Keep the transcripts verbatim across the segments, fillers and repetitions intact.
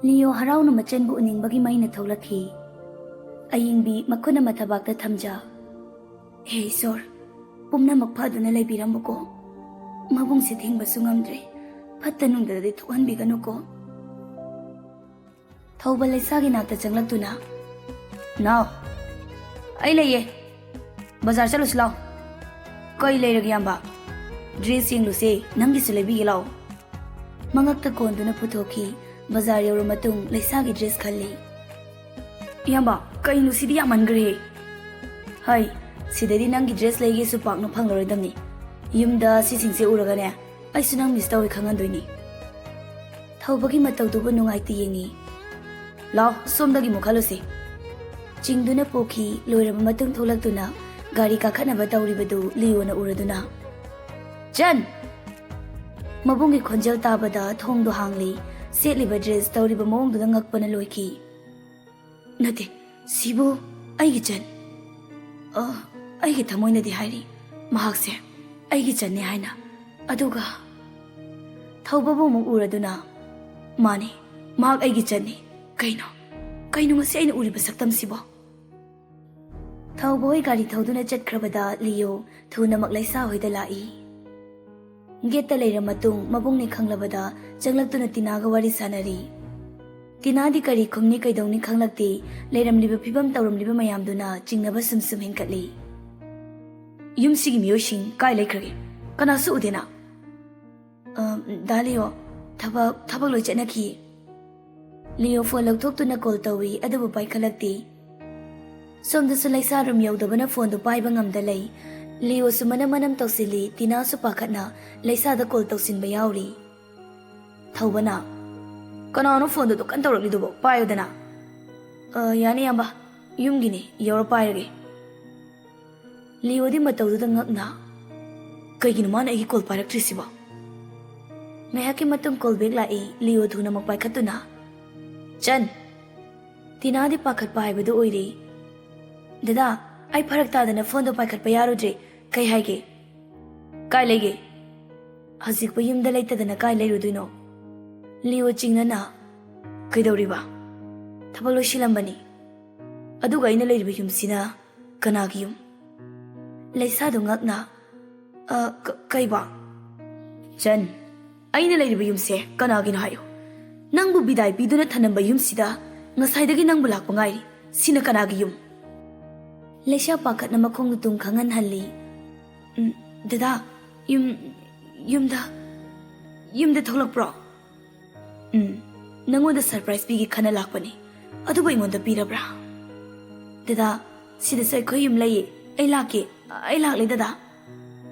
ꯂꯤꯌꯣ ꯍꯔꯥꯎꯅ ꯃꯆꯟꯕꯨ ꯎꯅꯤꯡꯕꯒꯤ ꯃꯩꯅ ꯊꯣꯛꯂꯛꯈꯤ꯫ ꯑꯌꯤꯡꯕꯤ ꯃꯈꯨꯠ ꯑꯃ ꯊꯕꯥꯛꯇ ꯊꯝꯖ, "ꯍꯦ ꯏꯁꯣꯔ, ꯄꯨꯝꯅꯃꯛ ꯐꯗꯨꯅ ꯂꯩꯕꯤꯔꯝꯃꯨꯀꯣ꯫ ꯃꯕꯨꯡꯁꯦ ꯊꯤꯡꯕꯁꯨ ꯉꯝꯗ꯭ꯔꯦ꯫ ꯐꯠꯇ ꯅꯨꯡꯗꯗꯤ ꯊꯣꯛꯍꯟꯕꯤꯒꯅꯨꯀꯣ꯫" ꯊꯧꯕ ꯂꯩꯁꯥꯒꯤ ꯅꯥꯛꯇ ꯆꯪꯂꯛꯇꯨꯅ, "ꯅꯥꯎ, ꯑꯩ ꯂꯩꯌꯦ꯫ ꯕꯖꯥꯔ ꯆꯠꯂꯨꯁꯤ ꯂꯥꯎ꯫" "ꯀꯩ ꯂꯩꯔꯒꯦ ꯏꯌꯥꯝꯕ?" "ꯗ꯭ꯔꯦꯁ ꯌꯦꯡꯂꯨꯁꯦ, ꯅꯪꯒꯤꯁꯨ ꯂꯩꯕꯤꯒꯦ ꯂꯥꯎ꯫" ꯃꯉꯛꯇ ꯀꯣꯟꯗꯨꯅ ꯄꯨꯊꯣꯛꯈꯤ꯫ ꯕꯖꯥꯔ ꯌꯧꯔ ꯃꯇꯨꯡ ꯂꯩꯁꯥꯒꯤ ꯗ꯭ꯔꯦꯁ ꯈꯜꯂꯤ꯫ "ꯏꯌꯥꯝꯕ, ꯀꯩꯅꯣ ꯁꯤꯗꯤ ꯌꯥꯝꯃꯟꯈ꯭ꯔꯦꯍꯦ꯫" "ꯍꯩ, ꯁꯤꯗꯗꯤ ꯅꯪꯒꯤ ꯗ꯭ꯔꯦꯁ ꯂꯩꯒꯦꯁꯨ ꯄꯥꯛꯅ ꯐꯪꯂꯔꯣꯏꯗꯕꯅꯤ꯫ ꯌꯨꯝꯗ ꯁꯤꯁꯤꯡꯁꯦ ꯎꯔꯒꯅꯦ, ꯑꯩꯁꯨ ꯅꯪ ꯃꯤꯁ ꯇꯧꯋꯦ ꯈꯪꯍꯟꯗꯣꯏꯅꯤ꯫" ꯊꯧꯕꯒꯤ ꯃꯇꯧꯗꯨꯕꯨ ꯅꯨꯡꯉꯥꯏꯇ ꯌꯦꯡꯉꯤ꯫ "ꯂꯥꯎ, ꯁꯣꯝꯗꯒꯤ ꯑꯃꯨꯛ ꯈꯜꯂꯨꯁꯤ꯫" ꯆꯤꯡꯗꯨꯅ ꯄꯣꯛꯈꯤ꯫ ꯂꯣꯏꯔꯕ ꯃꯇꯨꯡ ꯊꯣꯛꯂꯛꯇꯨꯅ ꯒꯥꯔꯤ ꯀꯥꯈꯠꯅꯕ ꯇꯧꯔꯤꯕꯗꯨ ꯂꯤꯌꯣꯅ ꯎꯔꯗꯨꯅ, "ꯆꯟ!" ꯃꯕꯨꯡꯒꯤ ꯈꯣꯟꯖꯦꯜ ꯇꯥꯕꯗ ꯊꯣꯡꯗꯣ ꯍꯥꯡꯂꯤ꯫ ꯁꯦꯠꯂꯤꯕ ꯗ꯭ꯔꯦꯁ, ꯇꯧꯔꯤꯕ ꯃꯑꯣꯡꯗꯨꯗ ꯉꯛꯄꯅ ꯂꯣꯏꯈꯤ꯫ "ꯅꯠꯇꯦ, ꯁꯤꯕꯨ ꯑꯩꯒꯤ ꯆꯟ꯫ ꯑ, ꯑꯩꯒꯤ ꯊꯃꯣꯏꯅꯗꯤ ꯍꯥꯏꯔꯤ ꯃꯍꯥꯛꯁꯦ ꯑꯩꯒꯤ ꯆꯟꯅꯤ ꯍꯥꯏꯅ꯫ ꯑꯗꯨꯒ" ꯊꯧꯕꯕꯨ ꯑꯃꯨꯛ ꯎꯔꯗꯨꯅ, "ꯃꯥꯅꯤ, ꯃꯍꯥꯛ ꯑꯩꯒꯤ ꯆꯟꯅꯤ꯫ ꯀꯩꯅꯣ, ꯀꯩꯅꯣ ꯉꯁꯤ ꯑꯩꯅ ꯎꯔꯤꯕ ꯁꯛꯇꯝꯁꯤꯕꯣ?" ꯊꯧꯕ ꯍꯣꯏ ꯒꯥꯔꯤ ꯊꯧꯗꯨꯅ ꯆꯠꯈ꯭ꯔꯕꯗ ꯂꯤꯌꯣ ꯊꯨꯅꯃꯛ ꯂꯩꯁꯥ ꯍꯣꯏꯗ ꯂꯥꯛꯏ꯫ ꯒꯦꯠꯇ ꯂꯩꯔ ꯃꯇꯨꯡ ꯃꯕꯨꯡꯅꯤ ꯈꯪꯂꯕꯗ ꯆꯪꯂꯛꯇꯨꯅ ꯇꯤꯅꯥꯒ ꯋꯥꯔꯤ ꯁꯥꯟꯅꯔꯤ꯫ ꯇꯤꯅꯥꯗꯤ ꯀꯔꯤ ꯈꯨꯝꯅꯤ ꯀꯩꯗꯧꯅꯤ ꯈꯪꯂꯛꯇꯦ꯫ ꯂꯩꯔꯝꯂꯤꯕ ꯐꯤꯕꯝ ꯇꯧꯔꯝꯂꯤꯕ ꯃꯌꯥꯝꯗꯨꯅ ꯆꯤꯡꯅꯕ ꯁꯨꯝ ꯁꯨꯝ ꯍꯦꯟꯀꯠꯂꯤ꯫ "ꯌꯨꯝꯁꯤꯒꯤ ꯃꯤꯑꯣꯏꯁꯤꯡ ꯀꯥꯏ ꯂꯩꯈ꯭ꯔꯒꯦ? ꯀꯅꯥꯁꯨ ꯎꯗꯦꯅ?" "ꯑ, ꯗꯥ ꯂꯤꯌꯣ, ꯊꯕꯛ, ꯊꯕꯛ ꯂꯣꯏ ꯆꯠꯅꯈꯤ꯫" ꯂꯤꯌꯣ ꯐꯣꯟ ꯂꯧꯊꯣꯛꯇꯨꯅ ꯀꯣꯜ ꯇꯧꯏ, ꯑꯗꯨꯕꯨ ꯄꯥꯏꯈꯠꯂꯛꯇꯦ꯫ ꯁꯣꯝꯗꯁꯨ ꯂꯩꯁꯥ ꯔꯨꯝ ꯌꯧꯗꯕꯅ ꯐꯣꯟꯗꯨ ꯄꯥꯏꯕ ꯉꯝꯗ ꯂꯩ꯫ ꯂꯤꯌꯣꯁꯨ ꯃꯅꯝ ꯃꯅꯝ ꯇꯧꯁꯤꯜꯂꯤ, ꯇꯤꯅꯥꯁꯨ ꯄꯥꯈꯠꯅ ꯂꯩꯁꯥꯗ ꯀꯣꯜ ꯇꯧꯁꯤꯟꯕ ꯌꯥꯎꯔꯤ꯫ ꯊꯧꯕꯅ, "ꯀꯅꯥꯅꯣ ꯐꯣꯟꯗꯨ ꯗꯨꯀꯥꯟ ꯇꯧꯔꯛꯂꯤꯗꯨꯕꯣ? ꯄꯥꯏꯌꯨꯗꯅ꯫" "ꯑ, ꯌꯥꯅꯤ ꯏꯌꯥꯝꯕ, ꯌꯨꯝꯒꯤꯅꯤ, ꯌꯧꯔ ꯄꯥꯏꯔꯒꯦ꯫" ꯂꯤꯌꯣꯗꯤ ꯃꯇꯧꯗꯨꯗ ꯉꯛꯅ, "ꯀꯩꯒꯤꯅꯣ ꯃꯥꯅ ꯑꯩꯒꯤ ꯀꯣꯜ ꯄꯥꯏꯔꯛꯇ꯭ꯔꯤꯁꯤꯕꯣ?" ꯉꯥꯏꯍꯥꯛꯀꯤ ꯃꯇꯨꯡ ꯀꯣꯜ ꯕꯦꯛ ꯂꯥꯛꯏ꯫ ꯂꯤꯌꯣ ꯊꯨꯅꯃꯛ ꯄꯥꯏꯈꯠꯇꯨꯅ, "ꯆꯟ!" ꯇꯤꯅꯥꯗꯤ ꯄꯥꯈꯠꯄ ꯍꯥꯏꯕꯗꯨ ꯑꯣꯏꯔꯦ꯫ "ꯗꯗꯥ, ꯑꯩ ꯐꯔꯛ ꯇꯥꯗꯅ ꯐꯣꯟꯗꯣ ꯄꯥꯏꯈꯠꯄ ꯌꯥꯔꯨꯗ꯭ꯔꯦ꯫ ꯀꯩ ꯍꯥꯏꯒꯦ?" "ꯀꯥꯏ ꯂꯩꯒꯦ?" "ꯍꯧꯖꯤꯛꯄꯨ ꯌꯨꯝꯗ ꯂꯩꯇꯗꯅ ꯀꯥꯏ ꯂꯩꯔꯨꯗꯣꯏꯅꯣ?" ꯂꯤꯌꯣ ꯆꯤꯡꯅꯅ, ꯀꯩꯗꯧꯔꯤꯕ? ꯊꯕꯛ ꯂꯣꯏꯁꯤꯜꯂꯝꯕꯅꯤ꯫ ꯑꯗꯨꯒ ꯑꯩꯅ ꯂꯩꯔꯤꯕ ꯌꯨꯝꯁꯤꯅ ꯀꯅꯥꯒꯤ ꯌꯨꯝ? ꯂꯩꯁꯥꯗꯨ ꯉꯛꯅ, "ꯑ, ꯀ-, ꯀꯩꯕ?" "ꯆꯟ, ꯑꯩꯅ ꯂꯩꯔꯤꯕ ꯌꯨꯝꯁꯦ ꯀꯅꯥꯒꯤꯅꯣ ꯍꯥꯏꯌꯨ? ꯅꯪꯕꯨ ꯕꯤꯗꯥꯏ ꯄꯤꯗꯨꯅ ꯊꯅꯝꯕ ꯌꯨꯝꯁꯤꯗ ꯉꯁꯥꯏꯗꯒꯤ ꯅꯪꯕꯨ ꯂꯥꯛꯄ ꯉꯥꯏꯔꯤ꯫ ꯁꯤꯅ ꯀꯅꯥꯒꯤ ꯌꯨꯝ?" ꯂꯩꯁꯥ ꯄꯥꯈꯠꯅ ꯃꯈꯣꯡꯗꯨ ꯇꯨꯡ ꯈꯪꯍꯟꯍꯜꯂꯤ꯫ "ꯎꯝ, ꯗꯗꯥ, ꯌꯨꯝ, ꯌꯨꯝꯗ, ꯌꯨꯝꯗ ꯊꯣꯛꯂꯛꯄ꯭ꯔꯣ?" "ꯎꯝ, ꯅꯪꯉꯣꯟꯗ ꯁꯔꯄ꯭ꯔꯥꯏꯖ ꯄꯤꯒꯦ ꯈꯟꯅ ꯂꯥꯛꯄꯅꯤ꯫ ꯑꯗꯨꯕꯨ ꯑꯩꯉꯣꯟꯗ ꯄꯤꯔꯕ꯭ꯔꯥ?" "ꯗꯗꯥ, ꯁꯤꯗꯁꯨ ꯑꯩꯈꯣꯏ ꯌꯨꯝ ꯂꯩꯌꯦ꯫ ꯑꯩ ꯂꯥꯛꯀꯦ, ꯑꯩ ꯂꯥꯛꯂꯦ ꯗꯗꯥ꯫"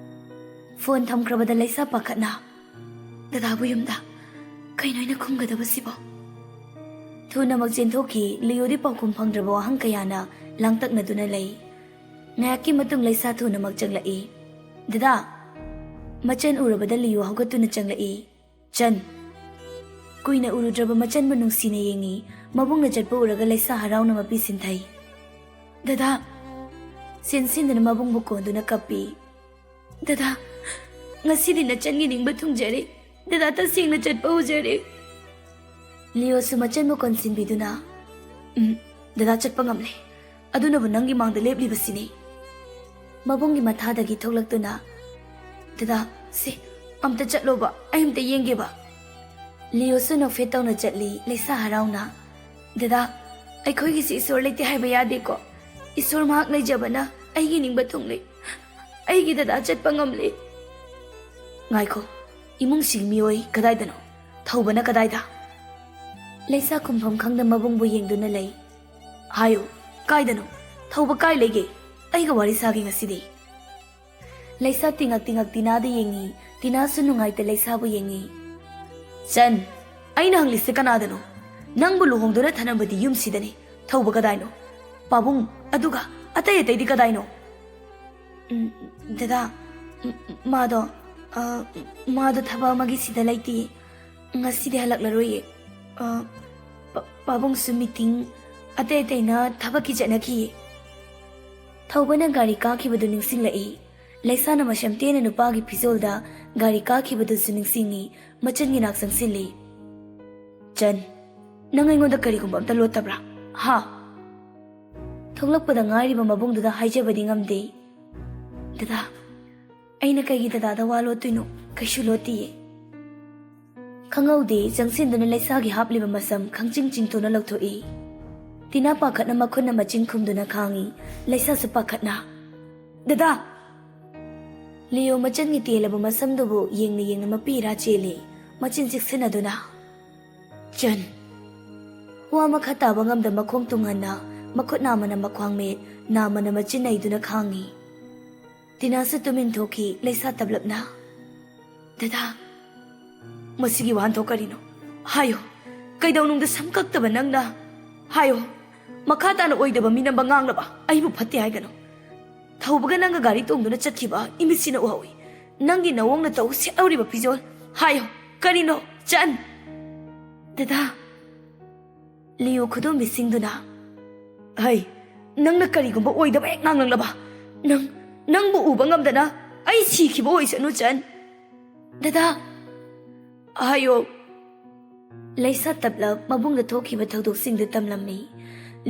ꯐꯣꯟ ꯊꯝꯈ꯭ꯔꯕꯗ ꯂꯩꯁꯥ ꯄꯥꯈꯠꯅ, "ꯗꯗꯥꯕꯨ ꯌꯨꯝꯗ? ꯀꯩꯅꯣ ꯑꯩꯅ ꯈꯨꯝꯒꯗꯕꯁꯤꯕꯣ?" ꯊꯨꯅꯃꯛ ꯆꯦꯟꯊꯣꯛꯈꯤ꯫ ꯂꯤꯌꯣꯗꯤ ꯄꯥꯎꯈꯨꯝ ꯐꯪꯗ꯭ꯔꯕ ꯋꯥꯍꯪ ꯀꯌꯥꯅ ꯂꯥꯡꯇꯛꯅꯗꯨꯅ ꯂꯩ꯫ ꯉꯥꯏꯍꯥꯛꯀꯤ ꯃꯇꯨꯡ ꯂꯩꯁꯥ ꯊꯨꯅꯃꯛ ꯆꯪꯂꯛꯏ꯫ "ꯗꯗꯥ!" ꯃꯆꯟ ꯎꯔꯕꯗ ꯂꯤꯌꯣ ꯍꯧꯒꯠꯇꯨꯅ ꯆꯪꯂꯛꯏ꯫ "ꯆꯟ!" ꯀꯨꯏꯅ ꯎꯔꯨꯗ꯭ꯔꯕ ꯃꯆꯟꯕꯨ ꯅꯨꯡꯁꯤꯅ ꯌꯦꯡꯉꯤ꯫ ꯃꯕꯨꯡꯅ ꯆꯠꯄ ꯎꯔꯒ ꯂꯩꯁꯥ ꯍꯔꯥꯎꯅ ꯃꯄꯤ ꯁꯤꯟꯊꯩ꯫ "ꯗꯗꯥ!" ꯁꯦꯟꯁꯤꯟꯗꯨꯅ ꯃꯕꯨꯡꯕꯨ ꯀꯣꯟꯗꯨꯅ ꯀꯞꯄꯤ꯫ "ꯗꯗꯥ, ꯉꯁꯤꯗꯤ ꯅꯆꯟꯒꯤ ꯅꯤꯡꯕ ꯊꯨꯡꯖꯔꯦ꯫ ꯗꯗꯥ ꯇꯁꯦꯡꯅ ꯆꯠꯄ ꯎꯖꯔꯦ꯫" ꯂꯤꯌꯣꯁꯨ ꯃꯆꯟꯕꯨ ꯀꯣꯟꯁꯤꯟꯕꯤꯗꯨꯅ, "ꯎꯝ, ꯗꯗꯥ ꯆꯠꯄ ꯉꯝꯂꯦ꯫ ꯑꯗꯨꯅꯕꯨ ꯅꯪꯒꯤ ꯃꯥꯡꯗ ꯂꯦꯞꯂꯤꯕꯁꯤꯅꯤ꯫" ꯃꯕꯨꯡꯒꯤ ꯃꯊꯥꯗꯒꯤ ꯊꯣꯛꯂꯛꯇꯨꯅ, "ꯗꯗꯥ, ꯁꯦ, ꯑꯝꯇ ꯆꯠꯂꯣꯕ, ꯑꯩ ꯑꯝꯇ ꯌꯦꯡꯒꯦꯕ꯫" ꯂꯤꯌꯣꯁꯨ ꯅꯣꯛꯐꯦꯠ ꯇꯧꯅ ꯆꯠꯂꯤ, ꯂꯩꯁꯥ ꯍꯔꯥꯎꯅ, "ꯗꯗꯥ, ꯑꯩꯈꯣꯏꯒꯤꯁꯤ ꯏꯁꯣꯔ ꯂꯩꯇꯦ ꯍꯥꯏꯕ ꯌꯥꯗꯦꯀꯣ꯫ ꯏꯁꯣꯔ ꯃꯍꯥꯛ ꯂꯩꯖꯕꯅ ꯑꯩꯒꯤ ꯅꯤꯡꯕ ꯊꯨꯡꯂꯦ꯫ ꯑꯩꯒꯤ ꯗꯗꯥ ꯆꯠꯄ ꯉꯝꯂꯦ꯫" "ꯉꯥꯏꯈꯣ, ꯏꯃꯨꯡꯁꯤꯒꯤ ꯃꯤꯑꯣꯏ ꯀꯗꯥꯏꯗꯅꯣ? ꯊꯧꯕꯅ ꯀꯗꯥꯏꯗ?" ꯂꯩꯁꯥ ꯈꯨꯝꯐꯝ ꯈꯪꯗ ꯃꯕꯨꯡꯕꯨ ꯌꯦꯡꯗꯨꯅ ꯂꯩ꯫ "ꯍꯥꯏꯌꯨ, ꯀꯥꯏꯗꯅꯣ? ꯊꯧꯕ ꯀꯥꯏ ꯂꯩꯒꯦ? ꯑꯩꯒ ꯋꯥꯔꯤ ꯁꯥꯒꯦ ꯉꯁꯤꯗꯤ꯫" ꯂꯩꯁꯥ ꯇꯤꯉꯛ ꯇꯤꯉꯛ ꯇꯤꯅꯥꯗ ꯌꯦꯡꯉꯤ, ꯇꯤꯅꯥꯁꯨ ꯅꯨꯡꯉꯥꯏꯇ ꯂꯩꯁꯥꯕꯨ ꯌꯦꯡꯉꯤ꯫ "ꯆꯟ, ꯑꯩꯅ ꯍꯪꯂꯤꯁꯦ ꯀꯅꯥꯗꯅꯣ? ꯅꯪꯕꯨ ꯂꯨꯍꯣꯡꯗꯨꯅ ꯊꯅꯝꯕꯗꯤ ꯌꯨꯝꯁꯤꯗꯅꯤ꯫ ꯊꯧꯕ ꯀꯗꯥꯏꯅꯣ? ꯄꯥꯕꯨꯡ, ꯑꯗꯨꯒ ꯑꯇꯩ ꯑꯇꯩꯗꯤ ꯀꯗꯥꯏꯅꯣ?" "ꯎꯝ, ꯗꯗꯥ, ꯎꯝ, ꯃꯥꯗꯣ, ꯑ, ꯃꯥꯗꯣ ꯊꯕꯛ ꯑꯃꯒꯤ ꯁꯤꯗ ꯂꯩꯇꯦ꯫ ꯉꯁꯤꯗꯤ ꯍꯜꯂꯛꯂꯔꯣꯏꯌꯦ꯫ ꯑ, ꯄ-, ꯄꯥꯕꯨꯡꯁꯨ ꯃꯤꯇꯤꯡ, ꯑꯇꯩ ꯑꯇꯩꯅ ꯊꯕꯛꯀꯤ ꯆꯠꯅꯈꯤꯌꯦ꯫" ꯊꯧꯕꯅ ꯒꯥꯔꯤ ꯀꯥꯈꯤꯕꯗꯨ ꯅꯤꯡꯁꯤꯡꯂꯛꯏ꯫ ꯂꯩꯁꯥꯅ ꯃꯁꯝ ꯇꯦꯟꯅ ꯅꯨꯄꯥꯒꯤ ꯐꯤꯖꯣꯜꯗ ꯒꯥꯔꯤ ꯀꯥꯈꯤꯕꯗꯨꯁꯨ ꯅꯤꯡꯁꯤꯡꯉꯤ꯫ ꯃꯆꯟꯒꯤ ꯅꯥꯛ ꯆꯪꯁꯤꯜꯂꯤ꯫ "ꯆꯟ, ꯅꯪ ꯑꯩꯉꯣꯟꯗ ꯀꯔꯤꯒꯨꯝꯕ ꯑꯝꯇ ꯂꯣꯠꯇꯕ꯭ꯔꯥ? ꯍꯥ? ꯊꯣꯛꯂꯛꯄꯗ ꯉꯥꯏꯔꯤꯕ ꯃꯕꯨꯡꯗꯨꯗ ꯍꯥꯏꯖꯕꯗꯤ ꯉꯝꯗꯦ꯫ ꯗꯗꯥ, ꯑꯩꯅ ꯀꯩꯒꯤ ꯗꯗꯥꯗ ꯋꯥ ꯂꯣꯠꯇꯣꯏꯅꯣ? ꯀꯩꯁꯨ ꯂꯣꯠꯇꯤꯌꯦ꯫ ꯈꯪꯍꯧꯗꯦ, ꯆꯪꯁꯤꯟꯗꯨꯅ ꯂꯩꯁꯥꯒꯤ ꯍꯥꯞꯂꯤꯕ ꯃꯁꯝ ꯈꯪꯆꯤꯡ ꯆꯤꯡꯊꯣꯛꯅ ꯂꯧꯊꯣꯛꯏ꯫ ꯇꯤꯅꯥ ꯄꯥꯈꯠꯅ ꯃꯈꯨꯠꯅ ꯃꯆꯤꯟ ꯈꯨꯝꯗꯨꯅ ꯈꯥꯡꯏ꯫ ꯂꯩꯁꯥꯁꯨ ꯄꯥꯈꯠꯅ, "ꯗꯗꯥ!" ꯂꯤꯌꯣ ꯃꯆꯟꯒꯤ ꯇꯦꯜꯂꯕ ꯃꯁꯝꯗꯨꯕꯨ ꯌꯦꯡꯅ ꯌꯦꯡꯅ ꯃꯄꯤ ꯏꯔꯥ ꯆꯦꯜꯂꯤ, ꯃꯆꯤꯟ ꯆꯤꯛꯁꯤꯟꯅꯗꯨꯅ꯫ ꯆꯟ꯫ ꯋꯥ ꯃꯈꯥ ꯇꯥꯕ ꯉꯝꯗ ꯃꯈꯣꯡ ꯇꯨꯡꯍꯟꯅ, ꯃꯈꯨꯠ ꯅꯥꯝꯃꯅ ꯃꯈ꯭ꯋꯥꯡ ꯃꯦꯠ, ꯅꯥꯝꯃꯅ ꯃꯆꯤꯟ ꯅꯩꯗꯨꯅ ꯈꯥꯡꯉꯤ꯫ ꯇꯤꯅꯥꯁꯨ ꯇꯨꯃꯤꯟ ꯊꯣꯛꯈꯤ, ꯂꯩꯁꯥ ꯇꯞꯂꯞꯅ꯫ "ꯗꯗꯥ, ꯃꯁꯤꯒꯤ ꯋꯥꯍꯟꯊꯣꯛ ꯀꯔꯤꯅꯣ? ꯍꯥꯏꯌꯣ꯫ ꯀꯩꯗꯧꯅꯨꯡꯗ ꯁꯝ ꯀꯛꯇꯕ ꯅꯪꯅ? ꯍꯥꯏꯌꯣ꯫ ꯃꯈꯥ ꯇꯥꯅ ꯑꯣꯏꯗꯕ ꯃꯤꯅꯝꯕ ꯉꯥꯡꯂꯕ ꯑꯩꯕꯨ ꯐꯠꯇꯦ ꯍꯥꯏꯒꯅꯨ꯫ ꯊꯧꯕꯒ ꯅꯪꯒ ꯒꯥꯔꯤ ꯇꯣꯡꯗꯨꯅ ꯆꯠꯈꯤꯕ ꯏꯃꯤꯠꯁꯤꯅ ꯎꯍꯧꯏ꯫ ꯅꯪꯒꯤ ꯅꯋꯣꯡ ꯅꯇꯧ, ꯁꯦꯠꯍꯧꯔꯤꯕ ꯐꯤꯖꯣꯜ꯫ ꯍꯥꯏꯌꯣ, ꯀꯔꯤꯅꯣ? ꯆꯟ!" "ꯗꯗꯥ!" ꯂꯤꯌꯣ ꯈꯨꯗꯣꯝꯕꯤꯁꯤꯡꯗꯨꯅ, "ꯍꯩ, ꯅꯪꯅ ꯀꯔꯤꯒꯨꯝꯕ ꯑꯣꯏꯗꯕ ꯍꯦꯛ ꯉꯥꯡꯂꯛꯂꯕ, ꯅꯪ, ꯅꯪꯕꯨ ꯎꯕ ꯉꯝꯗꯅ ꯑꯩ ꯁꯤꯈꯤꯕ ꯑꯣꯏꯁꯅꯨ, ꯆꯟ!" "ꯗꯗꯥ!" "ꯍꯥꯏꯌꯣ꯫" ꯂꯩꯁꯥ ꯇꯞꯂꯞ ꯃꯕꯨꯡꯗ ꯊꯣꯛꯈꯤꯕ ꯊꯧꯗꯣꯛꯁꯤꯡꯗꯨ ꯇꯝꯂꯝꯃꯤ꯫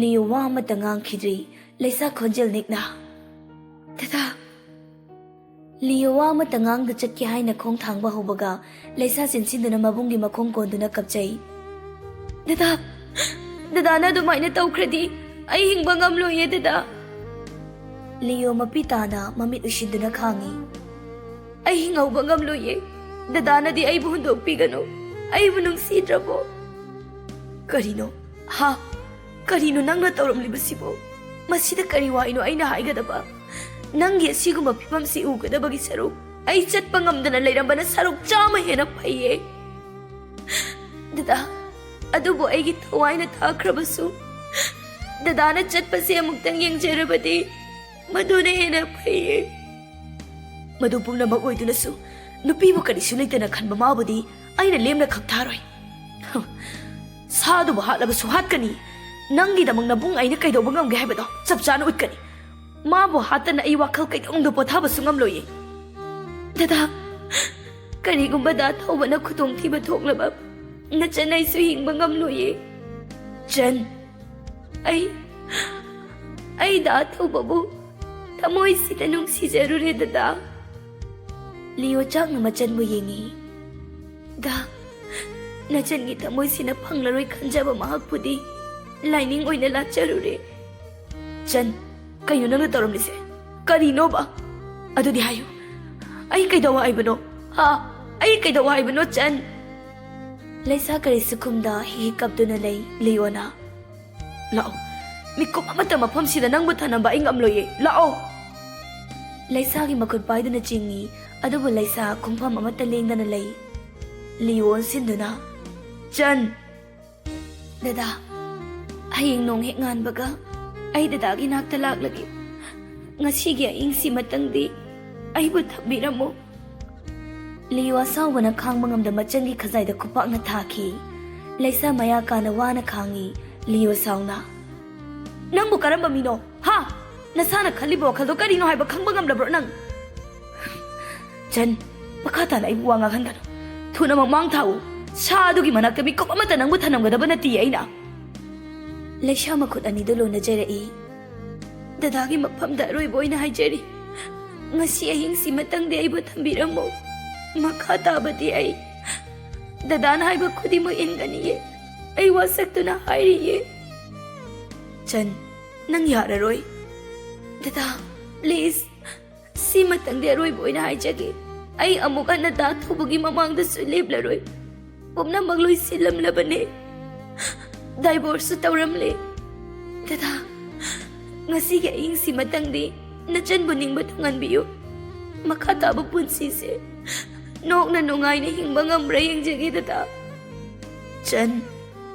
ꯂꯤꯌꯣ ꯋꯥ ꯑꯃꯠꯇ ꯉꯥꯡꯈꯤꯗ꯭ꯔꯤ꯫ ꯂꯩꯁꯥ ꯈꯣꯟꯖꯦꯜ ꯅꯤꯛꯅ, "ꯗꯗꯥ!" ꯂꯤꯌꯣ ꯋꯥ ꯑꯃꯠꯇ ꯉꯥꯡꯗ ꯆꯠꯀꯦ ꯍꯥꯏꯅ ꯈꯣꯡ ꯊꯥꯡꯕ ꯍꯧꯕꯒ, ꯂꯩꯁꯥ ꯆꯦꯟꯁꯤꯟꯗꯨꯅ ꯃꯕꯨꯡꯒꯤ ꯃꯈꯣꯡ ꯀꯣꯟꯗꯨꯅ ꯀꯞꯆꯩ꯫ "ꯗꯗꯥ! ꯗꯗꯥꯅ ꯑꯗꯨꯃꯥꯏꯅ ꯇꯧꯈ꯭ꯔꯗꯤ ꯑꯩ ꯍꯤꯡꯕ ꯉꯝꯂꯣꯏꯌꯦ, ꯗꯗꯥ!" ꯂꯤꯌꯣ ꯃꯄꯤ ꯇꯥꯅ ꯃꯃꯤꯠ ꯎꯏꯁꯤꯟꯗꯨꯅ ꯈꯥꯡꯉꯤ꯫ "ꯑꯩ ꯍꯤꯡꯍꯧꯕ ꯉꯝꯂꯣꯏꯌꯦ꯫ ꯗꯗꯥꯅꯗꯤ ꯑꯩꯕꯨ ꯍꯨꯟꯗꯣꯛꯄꯤꯒꯅꯨ꯫ ꯑꯩꯕꯨ ꯅꯨꯡꯁꯤꯗ꯭ꯔꯕꯣ?" "ꯀꯔꯤꯅꯣ? ꯍꯥ? ꯀꯔꯤꯅꯣ ꯅꯪꯅ ꯇꯧꯔꯝꯂꯤꯕꯁꯤꯕꯣ? ꯃꯁꯤꯗ ꯀꯔꯤ ꯋꯥꯏꯅꯣ ꯑꯩꯅ ꯍꯥꯏꯒꯗꯕ? ꯅꯪꯒꯤ ꯑꯁꯤꯒꯨꯝꯕ ꯐꯤꯕꯝꯁꯤ ꯎꯒꯗꯕꯒꯤ ꯁꯔꯨꯛ ꯑꯩ ꯆꯠꯄ ꯉꯝꯗꯅ ꯂꯩꯔꯝꯕꯅ ꯁꯔꯨꯛ ꯆꯥꯝꯃ ꯍꯦꯟꯅ ꯐꯩꯌꯦ, ꯗꯗꯥ꯫ ꯑꯗꯨꯕꯨ ꯑꯩꯒꯤ ꯊꯋꯥꯏꯅ ꯊꯥꯈ꯭ꯔꯕꯁꯨ ꯗꯗꯥꯅ ꯆꯠꯄꯁꯦ ꯑꯃꯨꯛꯇꯪ ꯌꯦꯡꯖꯔꯕꯗꯤ ꯃꯗꯨꯅ ꯍꯦꯟꯅ ꯐꯩꯌꯦ꯫ ꯃꯗꯨ ꯄꯨꯝꯅꯃꯛ ꯑꯣꯏꯗꯨꯅꯁꯨ ꯅꯨꯄꯤꯕꯨ ꯀꯔꯤꯁꯨ ꯂꯩꯇꯅ ꯈꯟꯕ ꯃꯥꯕꯨꯗꯤ ꯑꯩꯅ ꯂꯦꯝꯅ ꯈꯛ ꯊꯥꯔꯣꯏ꯫ ꯍꯝ, ꯁꯥꯗꯨꯕꯨ ꯍꯥꯠꯂꯕꯁꯨ ꯍꯥꯠꯀꯅꯤ꯫ ꯅꯪꯒꯤꯗꯃꯛ ꯅꯕꯨꯡ ꯑꯩꯅ ꯀꯩꯗꯧꯕ ꯉꯝꯒꯦ ꯍꯥꯏꯕꯗꯣ ꯆꯞ ꯆꯥꯅ ꯎꯠꯀꯅꯤ꯫ ꯃꯥꯕꯨ ꯍꯥꯠꯇꯅ ꯑꯩ ꯋꯥꯈꯜ ꯀꯩꯗꯧꯅꯨꯡꯗ ꯄꯣꯊꯥꯕꯁꯨ ꯉꯝꯂꯣꯏꯌꯦ꯫ ꯗꯗꯥ, ꯀꯔꯤꯒꯨꯝꯕ ꯗꯥ ꯊꯧꯕꯅ ꯈꯨꯗꯣꯡꯊꯤꯕ ꯊꯣꯛꯂꯕ ꯅꯆꯟ ꯑꯩꯁꯨ ꯍꯤꯡꯕ ꯉꯝꯂꯣꯏꯌꯦ꯫ ꯆꯟ, ꯑꯩ, ꯑꯩ ꯗꯥ ꯊꯧꯕꯕꯨ ꯊꯃꯣꯏꯁꯤꯗ ꯅꯨꯡꯁꯤꯖꯔꯨꯔꯦ, ꯗꯗꯥ꯫ ꯂꯤꯑꯣ ꯆꯥꯛꯅ ꯃꯆꯟꯕꯨ ꯌꯦꯡꯉꯤ꯫ ꯗꯥ, ꯅꯆꯟꯒꯤ ꯊꯃꯣꯏꯁꯤꯅ ꯐꯪꯂꯔꯣꯏ ꯈꯟꯖꯕ ꯃꯍꯥꯛꯄꯨꯗꯤ ꯂꯥꯏꯅꯤꯡ ꯑꯣꯏꯅ ꯂꯥꯠꯆꯔꯨꯔꯦ꯫ ꯆꯟ, ꯀꯩꯅꯣ ꯅꯪꯅ ꯇꯧꯔꯝꯂꯤꯁꯦ? ꯀꯔꯤꯅꯣꯕ? ꯑꯗꯨꯗꯤ ꯍꯥꯏꯌꯨ, ꯑꯩ ꯀꯩꯗꯧ ꯍꯥꯏꯕꯅꯣ? ꯍꯥ? ꯑꯩ ꯀꯩꯗꯧ ꯍꯥꯏꯕꯅꯣ, ꯆꯟ? ꯂꯩꯁꯥ ꯀꯔꯤꯁꯨ ꯈꯨꯝꯗ ꯍꯤ ꯍꯤ ꯀꯞꯇꯨꯅ ꯂꯩ ꯂꯤꯑꯣꯅ꯫ ꯂꯥꯛꯑꯣ, ꯃꯤꯀꯨꯞ ꯑꯃꯠꯇ ꯃꯐꯝꯁꯤꯗ ꯅꯪꯕꯨ ꯊꯅꯝꯕ ꯑꯩ ꯉꯝꯂꯣꯏꯌꯦ꯫ ꯂꯥꯛꯑꯣ! ꯂꯩꯁꯥꯒꯤ ꯃꯈꯨꯠ ꯄꯥꯏꯗꯨꯅ ꯆꯤꯡꯏ, ꯑꯗꯨꯕꯨ ꯂꯩꯁꯥ ꯈꯣꯡꯐꯝ ꯑꯃꯠꯇ ꯂꯦꯡꯗꯅ ꯂꯩ꯫ ꯂꯤꯑꯣ ꯑꯣꯟꯁꯤꯟꯗꯨꯅ, ꯆꯟ! ꯗꯗꯥ, ꯍꯌꯦꯡ ꯅꯣꯡ ꯍꯦꯛ ꯉꯥꯟꯕꯒ ꯑꯩ ꯗꯗꯥꯒꯤ ꯅꯥꯛꯇ ꯂꯥꯛꯂꯒꯦ꯫ ꯉꯁꯤꯒꯤ ꯑꯍꯤꯡꯁꯤꯃꯇꯪꯗꯤ ꯑꯩꯕꯨ ꯊꯝꯕꯤꯔꯝꯃꯨ꯫ ꯂꯤꯑꯣ ꯑꯁꯥꯎꯕꯅ ꯈꯥꯡꯕ ꯉꯝꯗ ꯃꯆꯟꯒꯤ ꯈꯖꯥꯏꯗ ꯈꯨꯄꯥꯛꯅ ꯊꯥꯈꯤ꯫ ꯂꯩꯁꯥ ꯃꯌꯥ ꯀꯥꯅ ꯋꯥꯅ ꯈꯥꯡꯉꯤ꯫ ꯂꯤꯑꯣ ꯁꯥꯎꯅ, "ꯅꯪꯕꯨ ꯀꯔꯝꯕ ꯃꯤꯅꯣ? ꯍꯥ? ꯅꯁꯥꯅ ꯈꯜꯂꯤꯕ ꯋꯥꯈꯜꯗꯣ ꯀꯔꯤꯅꯣ ꯍꯥꯏꯕ ꯈꯪꯕ ꯉꯝꯂꯕ꯭ꯔꯣ ꯅꯪ?" ꯆꯟ, ꯃꯈꯥ ꯇꯥꯅ ꯑꯩꯕꯨ ꯋꯥ ꯉꯥꯡꯍꯟꯒꯅꯨ꯫ ꯊꯨꯅꯃꯛ ꯃꯥꯡ ꯊꯥꯎ꯫ ꯁꯥ ꯑꯗꯨꯒꯤ ꯃꯅꯥꯛꯇ ꯃꯤꯀꯨꯞ ꯑꯃꯠꯇ ꯅꯪꯕꯨ ꯊꯅꯝꯒꯗꯕ ꯅꯠꯇꯤꯌꯦ ꯑꯩꯅ꯫ ꯂꯩꯁꯥ ꯃꯈꯨꯠ ꯑꯅꯤꯗꯨ ꯂꯣꯟꯅꯖꯔꯛꯏ꯫ ꯗꯗꯥꯒꯤ ꯃꯐꯝꯗ ꯑꯔꯣꯏꯕ ꯑꯣꯏꯅ ꯍꯥꯏꯖꯔꯤ꯫ ꯉꯁꯤ ꯑꯍꯤꯡꯁꯤꯃꯇꯪꯗꯤ ꯑꯩꯕꯨ ꯊꯝꯕꯤꯔꯝꯃꯨ꯫ ꯃꯈꯥ ꯇꯥꯕꯗꯤ ꯑꯩ ꯗꯗꯥꯅ ꯍꯥꯏꯕ ꯈꯨꯗꯤꯡꯃꯛ ꯏꯟꯒꯅꯤꯌꯦ꯫ ꯑꯩ ꯋꯥꯁꯛꯇꯨꯅ ꯍꯥꯏꯔꯤꯌꯦ꯫ ꯆꯟ, ꯅꯪ ꯌꯥꯔꯔꯣꯏ꯫ ꯗꯗꯥ, please, ꯁꯤꯃꯇꯪꯗꯤ ꯑꯔꯣꯏꯕ ꯑꯣꯏꯅ ꯍꯥꯏꯖꯒꯦ꯫ ꯑꯩ ꯑꯃꯨꯛ ꯍꯟꯅ ꯗꯥ ꯊꯧꯕꯒꯤ ꯃꯃꯥꯡꯗꯁꯨ ꯂꯦꯞꯂꯔꯣꯏ꯫ ꯄꯨꯝꯅꯃꯛ ꯂꯣꯏꯁꯤꯜꯂꯝꯂꯕꯅꯦ꯫ Divorce ꯁꯨ ꯇꯧꯔꯝꯂꯦ꯫ ꯗꯗꯥ, ꯉꯁꯤꯒꯤ ꯑꯍꯤꯡꯁꯤꯃꯇꯪꯗꯤ ꯅꯆꯟꯕꯨ ꯅꯤꯡꯕ ꯊꯨꯡꯍꯟꯕꯤꯌꯨ꯫ ꯃꯈꯥ ꯇꯥꯕ ꯄꯨꯟꯁꯤꯁꯦ ꯅꯣꯛꯅ ꯅꯨꯡꯉꯥꯏꯅ ꯍꯤꯡꯕ ꯉꯝꯕ꯭ꯔꯥ ꯌꯦꯡꯖꯒꯦ, ꯗꯗꯥ꯫ ꯆꯟ,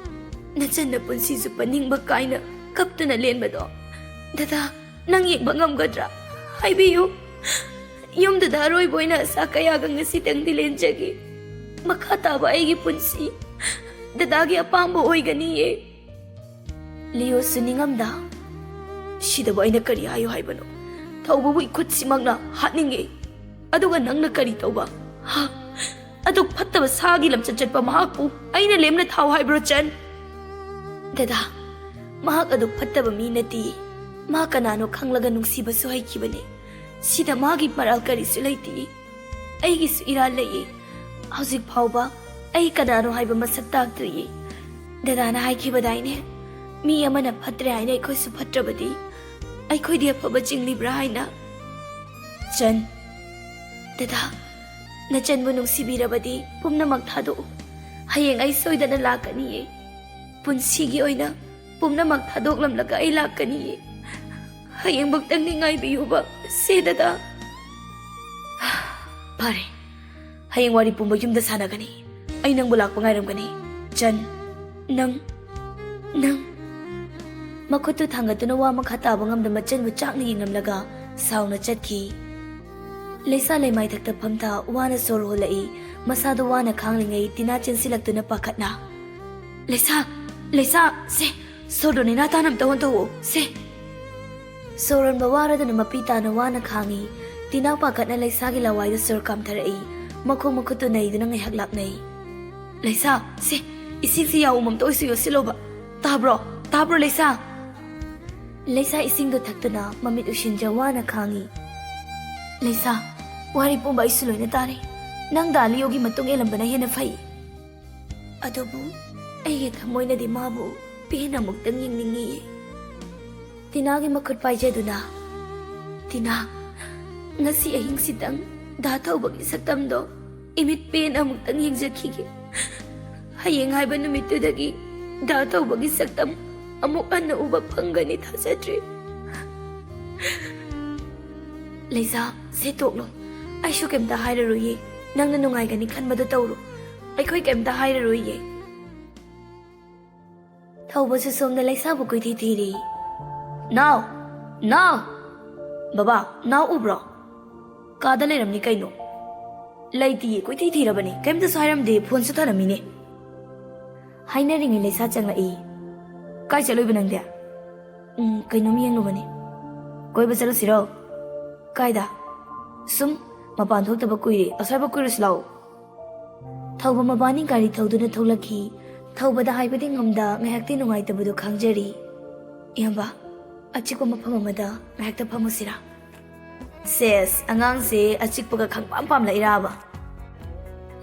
ꯅꯆꯟꯅ ꯄꯨꯟꯁꯤ ꯆꯨꯞꯄ ꯅꯤꯡꯕ ꯀꯥꯏꯅ ꯀꯞꯇꯨꯅ ꯂꯦꯟꯕꯗꯣ, ꯗꯗꯥ, ꯅꯪ ꯌꯦꯡꯕ ꯉꯝꯒꯗ꯭ꯔꯥ? ꯍꯥꯏꯕꯤꯌꯨ꯫ ꯌꯨꯝꯗꯨꯗ ꯑꯔꯣꯏꯕ ꯑꯣꯏꯅ ꯑꯁꯥ ꯀꯌꯥꯒ ꯉꯁꯤꯇꯪꯗꯤ ꯂꯦꯟꯖꯒꯦ꯫ ꯃꯈꯥ ꯇꯥꯕ ꯑꯩꯒꯤ ꯄꯨꯟꯁꯤ ꯗꯗꯥꯒꯤ ꯑꯄꯥꯝꯕ ꯑꯣꯏꯒꯅꯤꯌꯦ꯫ ꯂꯤꯑꯣꯁꯨ ꯅꯤꯡꯉꯝꯗ, "ꯁꯤꯗꯕꯨ ꯑꯩꯅ ꯀꯔꯤ ꯍꯥꯏꯌꯨ ꯍꯥꯏꯕꯅꯣ? ꯊꯧꯕꯕꯨ ꯏꯈꯨꯠꯁꯤꯃꯛꯅ ꯍꯥꯠꯅꯤꯡꯉꯦ꯫ ꯑꯗꯨꯒ ꯅꯪꯅ ꯀꯔꯤ ꯇꯧꯕ? ꯍꯥ? ꯑꯗꯨꯛ ꯐꯠꯇꯕ ꯁꯥꯒꯤ ꯂꯝꯆꯠ ꯆꯠꯄ ꯃꯍꯥꯛꯄꯨ ꯑꯩꯅ ꯂꯦꯝꯅ ꯊꯥꯎ ꯍꯥꯏꯕ꯭ꯔꯣ, ꯆꯟ?" ꯗꯗꯥ, ꯃꯍꯥꯛ ꯑꯗꯨ ꯐꯠꯇꯕ ꯃꯤ ꯅꯠꯇꯦ꯫ ꯃꯥ ꯀꯅꯥꯅꯣ ꯈꯪꯂꯒ ꯅꯨꯡꯁꯤꯕꯁꯨ ꯍꯩꯈꯤꯕꯅꯤ꯫ ꯁꯤꯗ ꯃꯥꯒꯤ ꯃꯔꯥꯜ ꯀꯔꯤꯁꯨ ꯂꯩꯇꯦ꯫ ꯑꯩꯒꯤꯁꯨ ꯏꯔꯥꯜ ꯂꯩꯌꯦ꯫ ꯍꯧꯖꯤꯛ ꯐꯥꯎꯕ ꯑꯩ ꯀꯅꯥꯅꯣ ꯍꯥꯏꯕ ꯃꯁꯛ ꯇꯥꯛꯇ꯭ꯔꯤꯌꯦ꯫ ꯗꯗꯥꯅ ꯍꯥꯏꯈꯤꯕꯗꯥꯏꯅꯦ, ꯃꯤ ꯑꯃꯅ ꯐꯠꯇ꯭ꯔꯦ ꯍꯥꯏꯅ ꯑꯩꯈꯣꯏꯁꯨ ꯐꯠꯇ꯭ꯔꯕꯗꯤ ꯑꯩꯈꯣꯏꯗꯤ ꯑꯐꯕ ꯆꯤꯡꯂꯤꯕ꯭ꯔꯥ ꯍꯥꯏꯅ꯫ ꯆꯟ, ꯗꯗꯥ, ꯅꯆꯟꯕꯨ ꯅꯨꯡꯁꯤꯕꯤꯔꯕꯗꯤ ꯄꯨꯝꯅꯃꯛ ꯊꯥꯗꯣꯛꯎ꯫ ꯍꯌꯦꯡ ꯑꯩ ꯁꯣꯏꯗꯅ ꯂꯥꯛꯀꯅꯤꯌꯦ꯫ ꯄꯨꯟꯁꯤꯒꯤ ꯑꯣꯏꯅ ꯄꯨꯝꯅꯃꯛ ꯊꯥꯗꯣꯛꯂꯝꯂꯒ ꯑꯩ ꯂꯥꯛꯀꯅꯤꯌꯦ꯫ ꯍꯌꯦꯡꯕꯨꯛꯇꯪꯗꯤ ꯉꯥꯏꯕꯤꯌꯨꯕ, ꯁꯦ ꯗꯗꯥ꯫ ꯐꯔꯦ, ꯍꯌꯦꯡ ꯋꯥꯔꯤ ꯄꯨꯝꯕ ꯌꯨꯝꯗ ꯁꯥꯟꯅꯒꯅꯤ꯫ ꯑꯩ ꯅꯪꯕꯨ ꯂꯥꯛꯄ ꯉꯥꯏꯔꯝꯒꯅꯤ꯫ ꯆꯟ, ꯅꯪ, ꯅꯪ꯫ ꯃꯈꯨꯠꯇꯨ ꯊꯥꯡꯒꯠꯇꯨꯅ ꯋꯥ ꯃꯈꯥ ꯇꯥꯕ ꯉꯝꯗ ꯃꯆꯟꯕꯨ ꯆꯥꯛꯅ ꯌꯦꯡꯂꯝꯂꯒ ꯁꯥꯎꯅ ꯆꯠꯈꯤ꯫ ꯂꯩꯁꯥ ꯂꯩꯃꯥꯏꯊꯛꯇ ꯐꯝꯊ ꯋꯥꯅ ꯁꯣꯔ ꯍꯣꯜꯂꯛꯏ꯫ ꯃꯁꯥꯗꯨ ꯋꯥꯅ ꯈꯥꯡꯂꯤꯉꯩ ꯇꯤꯅꯥ ꯆꯦꯟꯁꯤꯜꯂꯛꯇꯨꯅ ꯄꯥꯈꯠꯅ, "ꯂꯩꯁꯥ, ꯂꯩꯁꯥ, ꯁꯦ, ꯁꯣꯔꯗꯣ ꯅꯦꯅꯥ ꯇꯥꯅ ꯑꯝꯇ ꯍꯣꯟꯇꯣꯛꯑꯣ, ꯁꯦ!" ꯁꯣꯔ ꯍꯣꯟꯕ ꯋꯥꯔꯗꯨꯅ ꯃꯄꯤ ꯇꯥꯅ ꯋꯥꯅ ꯈꯥꯡꯉꯤ꯫ ꯇꯤꯅꯥ ꯄꯥꯈꯠꯅ ꯂꯩꯁꯥꯒꯤ ꯂꯋꯥꯏꯗ ꯁꯣꯔ ꯀꯥꯝꯊꯔꯛꯏ꯫ ꯃꯈꯣꯡ ꯃꯈꯨꯠꯇꯨ ꯅꯩꯗꯨꯅ ꯉꯥꯏꯍꯥꯛ ꯂꯥꯛꯅꯩ꯫ "ꯂꯩꯁꯥ, ꯁꯦ, ꯏꯁꯤꯡꯁꯤ ꯌꯥꯎꯝ ꯑꯝꯇ ꯑꯣꯏꯁꯨ ꯌꯣꯠꯁꯤꯜꯂꯣꯕ꯫ ꯇꯥꯕ꯭ꯔꯣ? ꯇꯥꯕ꯭ꯔꯣ, ꯂꯩꯁꯥ?" ꯂꯩꯁꯥ ꯏꯁꯤꯡꯗꯨ ꯊꯛꯇꯨꯅ ꯃꯃꯤꯠ ꯎꯏꯁꯤꯟꯖ ꯋꯥꯅ ꯈꯥꯡꯉꯤ꯫ "ꯂꯩꯁꯥ, ꯋꯥꯔꯤ ꯄꯨꯝꯕ ꯑꯩꯁꯨ ꯂꯣꯏꯅ ꯇꯥꯔꯦ꯫ ꯅꯪ ꯗꯥ ꯂꯤꯑꯣꯒꯤ ꯃꯇꯨꯡ ꯏꯜꯂꯝꯕꯅ ꯍꯦꯟꯅ ꯐꯩ꯫ ꯑꯗꯨꯕꯨ ꯑꯩꯒꯤ ꯊꯃꯣꯏꯅꯗꯤ ꯃꯥꯕꯨ ꯄꯦꯟꯅ ꯑꯃꯨꯛꯇꯪ ꯌꯦꯡꯅꯤꯡꯉꯤꯌꯦ꯫" ꯇꯤꯅꯥꯒꯤ ꯃꯈꯨꯠ ꯄꯥꯏꯖꯗꯨꯅ, "ꯇꯤꯅꯥ, ꯉꯁꯤ ꯑꯍꯤꯡꯁꯤꯇꯪ ꯗꯥ ꯊꯧꯕꯒꯤ ꯁꯛꯇꯝꯗꯣ ꯏꯃꯤꯠ ꯄꯦꯟꯅ ꯑꯃꯨꯛꯇꯪ ꯌꯦꯡꯖꯈꯤꯒꯦ꯫ ꯍꯌꯦꯡ ꯍꯥꯏꯕ ꯅꯨꯃꯤꯠꯇꯨꯗꯒꯤ ꯗꯥ ꯊꯧꯕꯒꯤ ꯁꯛꯇꯝ ꯑꯃꯨꯛ ꯍꯟꯅ ꯎꯕ ꯐꯪꯒꯅꯤ ꯊꯥꯖꯗ꯭ꯔꯦ꯫" "ꯂꯩꯁꯥ, ꯁꯦ ꯇꯣꯛꯂꯣ꯫ ꯑꯩꯁꯨ ꯀꯩꯝꯇ ꯍꯥꯏꯔꯔꯣꯏꯌꯦ꯫ ꯅꯪꯅ ꯅꯨꯡꯉꯥꯏꯒꯅꯤ ꯈꯟꯕꯗꯣ ꯇꯧꯔꯣ꯫ ꯑꯩꯈꯣꯏ ꯀꯩꯝꯇ ꯍꯥꯏꯔꯔꯣꯏꯌꯦ꯫" ꯊꯧꯕꯁꯨ ꯁꯣꯝꯗ ꯂꯩꯁꯥꯕꯨ ꯀꯣꯏꯊꯤ ꯊꯤꯔꯤ꯫ "ꯅꯥꯎ! ꯅꯥꯎ! ꯕꯕꯥ, ꯅꯥꯎ ꯎꯕ꯭ꯔꯣ? ꯀꯥꯗ ꯂꯩꯔꯝꯅꯤ ꯀꯩꯅꯣ꯫" "ꯂꯩꯇꯤꯌꯦ, ꯀꯣꯏꯊꯤ ꯊꯤꯔꯕꯅꯤ꯫ ꯀꯩꯝꯇꯁꯨ ꯍꯥꯏꯔꯝꯗꯦ, ꯐꯣꯟꯁꯨ ꯊꯅꯝꯃꯤꯅꯦ꯫" ꯍꯥꯏꯅꯔꯤꯉꯩ ꯂꯩꯁꯥ ꯆꯪꯂꯛꯏ꯫ "ꯀꯥꯏ ꯆꯠꯂꯨꯏꯕ ꯅꯪꯗꯤ?" "ꯎꯝ, ꯀꯩꯅꯣꯝ ꯌꯦꯡꯂꯨꯕꯅꯤ꯫" "ꯀꯣꯏꯕ ꯆꯠꯂꯨꯁꯤꯔꯣ?" "ꯀꯥꯏꯗ?" "ꯁꯨꯝ ꯃꯄꯥꯟ ꯊꯣꯛꯇꯕ ꯀꯨꯏꯔꯦ, ꯑꯁ꯭ꯋꯥꯏꯐꯥꯎ ꯀꯣꯏꯔꯨꯁꯤ ꯂꯥꯛꯑꯣ꯫" ꯊꯧꯕ ꯃꯕꯥꯅꯤ ꯒꯥꯔꯤ ꯊꯧꯗꯨꯅ ꯊꯣꯛꯂꯛꯈꯤ꯫ ꯊꯧꯕꯗ ꯍꯥꯏꯕꯗꯤ ꯉꯝꯗ ꯉꯥꯏꯍꯥꯛꯇꯤ ꯅꯨꯡꯉꯥꯏꯇꯕꯗꯣ ꯈꯪꯖꯔꯤ꯫ ꯏꯌꯥꯝꯕ, ꯑꯆꯤꯛꯄ ꯃꯐꯝ ꯑꯃꯗ ꯉꯥꯏꯍꯥꯛꯇ ꯐꯝꯃꯨꯁꯤꯔꯥ? ꯁꯦꯁ, ꯑꯉꯥꯡꯁꯦ ꯑꯆꯤꯛꯄꯒ ꯈꯪꯄꯥꯝ ꯄꯥꯝꯂꯛꯏꯔꯥꯕ?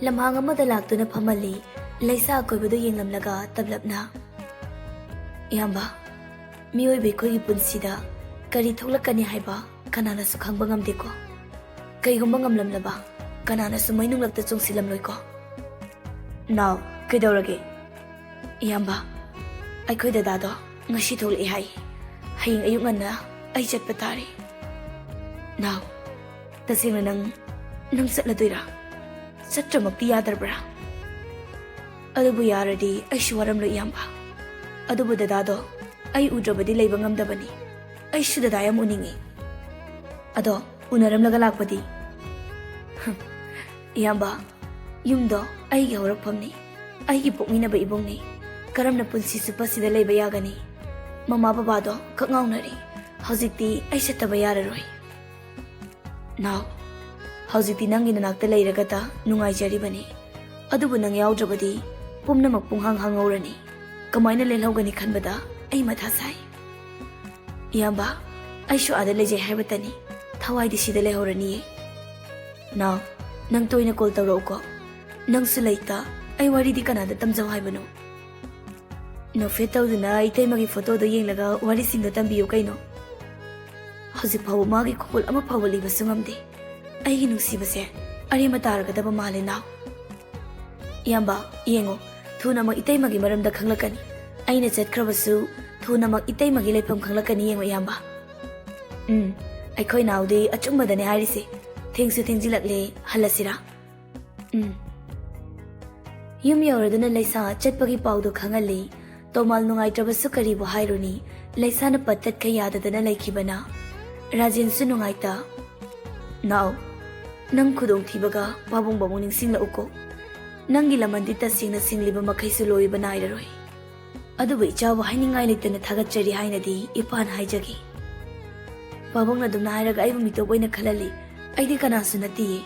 ꯂꯝꯍꯥꯡ ꯑꯃꯗ ꯂꯥꯛꯇꯨꯅ ꯐꯝꯍꯜꯂꯤ꯫ ꯂꯩꯁꯥ ꯑꯀꯣꯏꯕꯗꯨ ꯌꯦꯡꯂꯝꯂꯒ ꯇꯞꯂꯞꯅ, "ꯏꯌꯥꯝꯕ, ꯃꯤꯑꯣꯏꯕ ꯑꯩꯈꯣꯏꯒꯤ ꯄꯨꯟꯁꯤꯗ ꯀꯔꯤ ꯊꯣꯛꯂꯛꯀꯅꯤ ꯍꯥꯏꯕ ꯀꯅꯥꯅꯁꯨ ꯈꯪꯕ ꯉꯝꯗꯦꯀꯣ꯫ ꯀꯩꯒꯨꯝꯕ ꯉꯝꯂꯝꯂꯕ, ꯀꯅꯥꯅꯁꯨ ꯃꯩ ꯅꯨꯡꯂꯛꯇ ꯆꯣꯡꯁꯤꯜꯂꯝꯂꯣꯏꯀꯣ꯫ ꯅꯥꯎ, ꯀꯩꯗꯧꯔꯒꯦ?" "ꯏꯌꯥꯝꯕ, ꯑꯩꯈꯣꯏ ꯗꯗꯥꯗꯣ ꯉꯁꯤ ꯊꯣꯛꯂꯛꯑꯦ ꯍꯥꯏ꯫ ꯍꯌꯦꯡ ꯑꯌꯨꯛ ꯉꯟꯅ ꯑꯩ ꯆꯠꯄ ꯇꯥꯔꯦ꯫" "ꯅꯥꯎ, ꯇꯁꯦꯡꯅ ꯅꯪ, ꯅꯪ ꯆꯠꯂꯗꯣꯏꯔꯥ? ꯆꯠꯇ꯭ꯔꯃꯛꯇꯤ ꯌꯥꯗ꯭ꯔꯕ꯭ꯔꯥ?" "ꯑꯗꯨꯕꯨ ꯌꯥꯔꯗꯤ ꯑꯩꯁꯨ ꯋꯥꯔꯝꯂꯣꯏ ꯏꯌꯥꯝꯕ꯫ ꯑꯗꯨꯕꯨ ꯗꯗꯥꯗꯣ ꯑꯩ ꯎꯗ꯭ꯔꯕꯗꯤ ꯂꯩꯕ ꯉꯝꯗꯕꯅꯤ꯫ ꯑꯩꯁꯨ ꯗꯗꯥ ꯌꯥꯝ ꯎꯅꯤꯡꯉꯤ꯫ ꯑꯗꯣ ꯎꯅꯔꯝꯂꯒ ꯂꯥꯛꯄꯗꯤ?" "ꯍꯝ, ꯏꯌꯥꯝꯕ, ꯌꯨꯝꯗꯣ ꯑꯩꯒꯤ ꯍꯧꯔꯛꯐꯝꯅꯤ, ꯑꯩꯒꯤ ꯄꯣꯛꯃꯤꯟꯅꯕ ꯏꯕꯨꯡꯅꯤ꯫ ꯀꯔꯝꯅ ꯄꯨꯟꯁꯤ ꯆꯨꯞꯄ ꯁꯤꯗ ꯂꯩꯕ ꯌꯥꯒꯅꯤ? ꯃꯃꯥ ꯕꯕꯥꯗꯣ ꯀꯛ ꯉꯥꯎꯅꯔꯤ꯫ ꯍꯧꯖꯤꯛꯇꯤ ꯑꯩ ꯆꯠꯇꯕ ꯌꯥꯔꯔꯣꯏ꯫" "ꯅꯥꯎ, ꯍꯧꯖꯤꯛꯇꯤ ꯅꯪꯒꯤ ꯅꯅꯥꯛꯇ ꯂꯩꯔꯒꯇ ꯅꯨꯡꯉꯥꯏꯖꯔꯤꯕꯅꯤ꯫ ꯑꯗꯨꯕꯨ ꯅꯪ ꯌꯥꯎꯗ꯭ꯔꯕꯗꯤ ꯄꯨꯝꯅꯃꯛ ꯄꯨꯡꯍꯥꯡ ꯍꯥꯡꯍꯧꯔꯅꯤ꯫ ꯀꯃꯥꯏꯅ ꯂꯦꯜꯍꯧꯒꯅꯤ ꯈꯟꯕꯗ ꯑꯩ ꯃꯊꯥ ꯁꯥꯏ꯫" "ꯏꯌꯥꯝꯕ, ꯑꯩꯁꯨ ꯑꯥꯗ ꯂꯩꯖꯩ ꯍꯥꯏꯕꯇꯅꯤ꯫ ꯊꯋꯥꯏꯗꯤ ꯁꯤꯗ ꯂꯩꯍꯧꯔꯅꯤꯌꯦ꯫" "ꯅꯥꯎ, ꯅꯪ ꯇꯣꯏꯅ ꯀꯣꯜ ꯇꯧꯔꯛꯎꯀꯣ꯫ ꯅꯪꯁꯨ ꯂꯩꯇ ꯑꯩ ꯋꯥꯔꯤꯗꯤ ꯀꯅꯥꯗ ꯇꯝꯖꯧ ꯍꯥꯏꯕꯅꯣ?" "ꯅꯣꯛꯐꯦꯠ ꯇꯧꯗꯨꯅ ꯏꯇꯩꯃꯒꯤ ꯐꯣꯇꯣꯗꯣ ꯌꯦꯡꯂꯒ ꯋꯥꯔꯤꯁꯤꯡꯗꯣ ꯇꯝꯕꯤꯌꯨ ꯀꯩꯅꯣ꯫ ꯍꯧꯖꯤꯛ ꯐꯥꯎꯕ ꯃꯥꯒꯤ ꯈꯨꯗꯣꯜ ꯑꯃ ꯐꯥꯎꯕ ꯂꯤꯕꯁꯨ ꯉꯝꯗꯦ꯫ ꯑꯩꯒꯤ ꯅꯨꯡꯁꯤꯕꯁꯦ ꯑꯔꯦꯝꯕ ꯇꯥꯔꯒꯗꯕ ꯃꯥꯜꯂꯦ ꯅꯥꯎ꯫" "ꯏꯌꯥꯝꯕ, ꯌꯦꯡꯉꯣ, ꯊꯨꯅꯃꯛ ꯏꯇꯩꯃꯒꯤ ꯃꯔꯝꯗ ꯈꯪꯂꯛꯀꯅꯤ꯫ ꯑꯩꯅ ꯆꯠꯈ꯭ꯔꯕꯁꯨ ꯊꯨꯅꯃꯛ ꯏꯇꯩꯃꯒꯤ ꯂꯩꯐꯝ ꯈꯪꯂꯛꯀꯅꯤ ꯌꯦꯡꯉꯣ ꯏꯌꯥꯝꯕ꯫" "ꯎꯝ, ꯑꯩꯈꯣꯏ ꯅꯥꯎꯗꯤ ꯑꯆꯨꯝꯕꯗꯅꯦ ꯍꯥꯏꯔꯤꯁꯦ꯫ ꯊꯦꯡꯁꯨ ꯊꯦꯡꯖꯤꯜꯂꯛꯂꯦ, ꯍꯜꯂꯁꯤꯔꯥ?" "ꯎꯝ꯫" ꯌꯨꯝ ꯌꯧꯔꯗꯨꯅ ꯂꯩꯁꯥ ꯆꯠꯄꯒꯤ ꯄꯥꯎꯗꯨ ꯈꯪꯍꯜꯂꯤ꯫ ꯇꯣꯃꯥꯜ ꯅꯨꯡꯉꯥꯏꯇ꯭ꯔꯕꯁꯨ ꯀꯔꯤꯕꯨ ꯍꯥꯏꯔꯨꯅꯤ, ꯂꯩꯁꯥꯅ ꯄꯠ ꯇꯠꯈꯩ ꯌꯥꯗꯗꯅ ꯂꯩꯈꯤꯕꯅ꯫ ꯔꯥꯖꯦꯟꯁꯨ ꯅꯨꯡꯉꯥꯏꯇ꯫ "ꯅꯥꯎ, ꯅꯪ ꯈꯨꯗꯣꯡꯊꯤꯕꯒ ꯄꯥꯕꯨꯡꯕ ꯑꯃꯨꯛ ꯅꯤꯡꯁꯤꯡꯂꯛꯎꯀꯣ꯫ ꯅꯪꯒꯤ ꯂꯃꯟꯗꯤ ꯇꯁꯦꯡꯅ ꯁꯤꯡꯂꯤꯕ ꯃꯈꯩꯁꯨ ꯂꯣꯏꯕ ꯅꯥꯏꯔꯔꯣꯏ꯫ ꯑꯗꯨꯕꯨ ꯏꯆꯥꯕꯨ ꯍꯥꯏꯅꯤꯡꯉꯥꯏ ꯂꯩꯇꯅ ꯊꯥꯒꯠꯆꯔꯤ ꯍꯥꯏꯅꯗꯤ ꯏꯄꯥꯅ ꯍꯥꯏꯖꯒꯦ꯫" ꯄꯥꯕꯨꯡꯅ ꯑꯗꯨꯝꯅ ꯍꯥꯏꯔꯒ ꯑꯩꯕꯨ ꯃꯤꯇꯣꯞ ꯑꯣꯏꯅ ꯈꯜꯍꯜꯂꯤ꯫ ꯑꯩꯗꯤ ꯀꯅꯥꯁꯨ ꯅꯠꯇꯤꯌꯦ꯫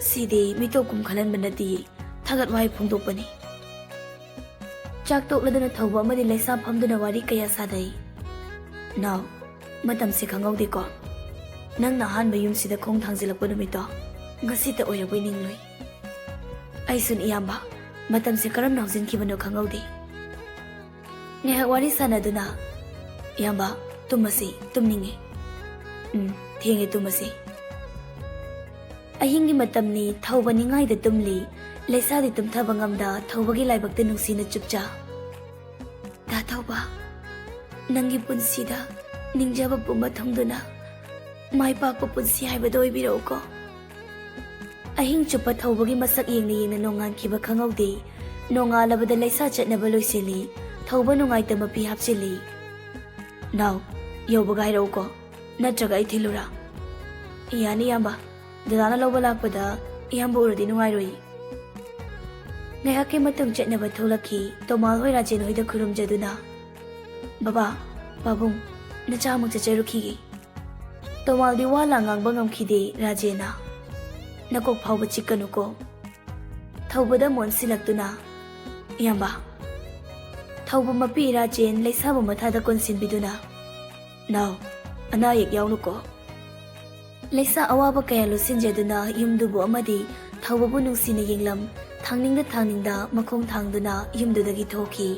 ꯁꯤꯗꯤ ꯃꯤꯇꯣꯞꯀꯨꯝ ꯈꯜꯍꯟꯕ ꯅꯠꯇꯤꯌꯦ, ꯊꯥꯒꯠ ꯋꯥꯍꯩ ꯐꯣꯡꯗꯣꯛꯄꯅꯤ꯫ ꯆꯥꯛ ꯇꯣꯛꯂꯗꯨꯅ ꯊꯧꯕ ꯑꯃꯗꯤ ꯂꯩꯁꯥ ꯐꯝꯗꯨꯅ ꯋꯥꯔꯤ ꯀꯌꯥ ꯁꯥꯅꯩ꯫ ꯅꯥꯎ, ꯃꯇꯝꯁꯦ ꯈꯪꯍꯧꯗꯦꯀꯣ꯫ ꯅꯪꯅ ꯑꯍꯥꯟꯕ ꯌꯨꯝꯁꯤꯗ ꯈꯣꯡ ꯊꯥꯡꯖꯤꯜꯂꯛꯄ ꯅꯨꯃꯤꯠꯇꯣ ꯉꯁꯤꯇ ꯑꯣꯏꯔꯕꯣꯏ ꯅꯤꯡꯂꯨꯏ꯫ ꯑꯩꯁꯨꯅꯤ ꯏꯌꯥꯝꯕ, ꯃꯇꯝꯁꯦ ꯀꯔꯝꯅ ꯍꯧꯖꯤꯟꯈꯤꯕꯅꯣ ꯈꯪꯍꯧꯗꯦ꯫ ꯉꯥꯏꯍꯥꯛ ꯋꯥꯔꯤ ꯁꯥꯅꯗꯨꯅ, "ꯏꯌꯥꯝꯕ, ꯇꯨꯝꯃꯁꯤ, ꯇꯨꯝꯅꯤꯡꯉꯦ꯫" "ꯎꯝ, ꯊꯦꯡꯉꯦ, ꯇꯨꯝꯃꯁꯤ꯫" ꯑꯍꯤꯡꯒꯤ ꯃꯇꯝꯅꯤ, ꯊꯧꯕ ꯅꯤꯡꯉꯥꯏꯗ ꯇꯨꯝꯂꯤ꯫ ꯂꯩꯁꯥꯗꯤ ꯇꯨꯝꯊꯕ ꯉꯝꯗ ꯊꯧꯕꯒꯤ ꯂꯥꯏꯕꯛꯇ ꯅꯨꯡꯁꯤꯅ ꯆꯨꯞꯆ꯫ "ꯗꯥ ꯊꯧꯕ, ꯅꯪꯒꯤ ꯄꯨꯟꯁꯤꯗ ꯅꯤꯡꯖꯕ ꯄꯨꯝꯕ ꯊꯨꯡꯗꯨꯅ ꯃꯥꯏ ꯄꯥꯛꯄ ꯄꯨꯟꯁꯤ ꯍꯥꯏꯕꯗꯣ ꯑꯣꯏꯕꯤꯔꯛꯎꯀꯣ꯫" ꯑꯍꯤꯡ ꯆꯨꯞꯄ ꯊꯧꯕꯒꯤ ꯃꯁꯛ ꯌꯦꯡꯅ ꯌꯦꯡꯅ ꯅꯣꯡꯉꯥꯟꯈꯤꯕ ꯈꯪꯍꯧꯗꯦ꯫ ꯅꯣꯡꯉꯥꯜꯂꯕꯗ ꯂꯩꯁꯥ ꯆꯠꯅꯕ ꯂꯣꯏꯁꯤꯜꯂꯤ꯫ ꯊꯧꯕ ꯅꯨꯡꯉꯥꯏꯇ ꯃꯄꯤ ꯍꯥꯞꯆꯤꯜꯂꯤ꯫ "ꯅꯥꯎ, ꯌꯧꯕꯒ ꯍꯥꯏꯔꯛꯎꯀꯣ, ꯅꯠꯇ꯭ꯔꯒ ꯑꯩ ꯊꯤꯜꯂꯨꯔꯥ?" "ꯌꯥꯅꯤ ꯏꯌꯥꯝꯕ, ꯗꯗꯥꯅ ꯂꯧꯕ ꯂꯥꯛꯄꯗ ꯏꯌꯥꯝꯕ ꯎꯔꯗꯤ ꯅꯨꯡꯉꯥꯏꯔꯣꯏ꯫" ꯉꯥꯏꯍꯥꯛꯀꯤ ꯃꯇꯨꯡ ꯆꯠꯅꯕ ꯊꯣꯛꯂꯛꯈꯤ꯫ ꯇꯣꯃꯥꯜ ꯍꯣꯏ ꯔꯥꯖꯦꯟ ꯍꯣꯏꯗ ꯈꯨꯔꯨꯝꯖꯗꯨꯅ, "ꯕꯕꯥ, ꯄꯥꯕꯨꯡ, ꯅꯆꯥ ꯑꯃꯨꯛ ꯆꯠꯆꯔꯨꯈꯤꯒꯦ꯫" ꯇꯣꯃꯥꯜꯗꯤ ꯋꯥ ꯂꯥꯡ ꯉꯥꯡꯕ ꯉꯝꯈꯤꯗꯦ꯫ ꯔꯥꯖꯦꯟꯅ, "ꯅꯀꯣꯛ ꯐꯥꯎꯕ ꯆꯤꯛꯀꯅꯨꯀꯣ꯫" ꯊꯧꯕꯗ ꯃꯣꯟꯁꯤꯜꯂꯛꯇꯨꯅ, "ꯏꯌꯥꯝꯕ꯫" ꯊꯧꯕ ꯃꯄꯤ ꯔꯥꯖꯦꯟ ꯂꯩꯁꯥꯕꯨ ꯃꯊꯥꯗ ꯀꯣꯟꯁꯤꯟꯕꯤꯗꯨꯅ, "ꯅꯥꯎ, ꯑꯅꯥ ꯑꯌꯦꯛ ꯌꯥꯎꯅꯨꯀꯣ꯫" ꯂꯩꯁꯥ ꯑꯋꯥꯕ ꯀꯌꯥ ꯂꯣꯠꯁꯤꯟꯖꯗꯨꯅ ꯌꯨꯝꯗꯨꯕꯨ ꯑꯃꯗꯤ ꯊꯧꯕꯕꯨ ꯅꯨꯡꯁꯤꯅ ꯌꯦꯡꯂꯝ꯫ ꯊꯥꯡꯅꯤꯡꯗ ꯊꯥꯡꯅꯤꯡꯗ ꯃꯈꯣꯡ ꯊꯥꯡꯗꯨꯅ ꯌꯨꯝꯗꯨꯗꯒꯤ ꯊꯣꯛꯈꯤ꯫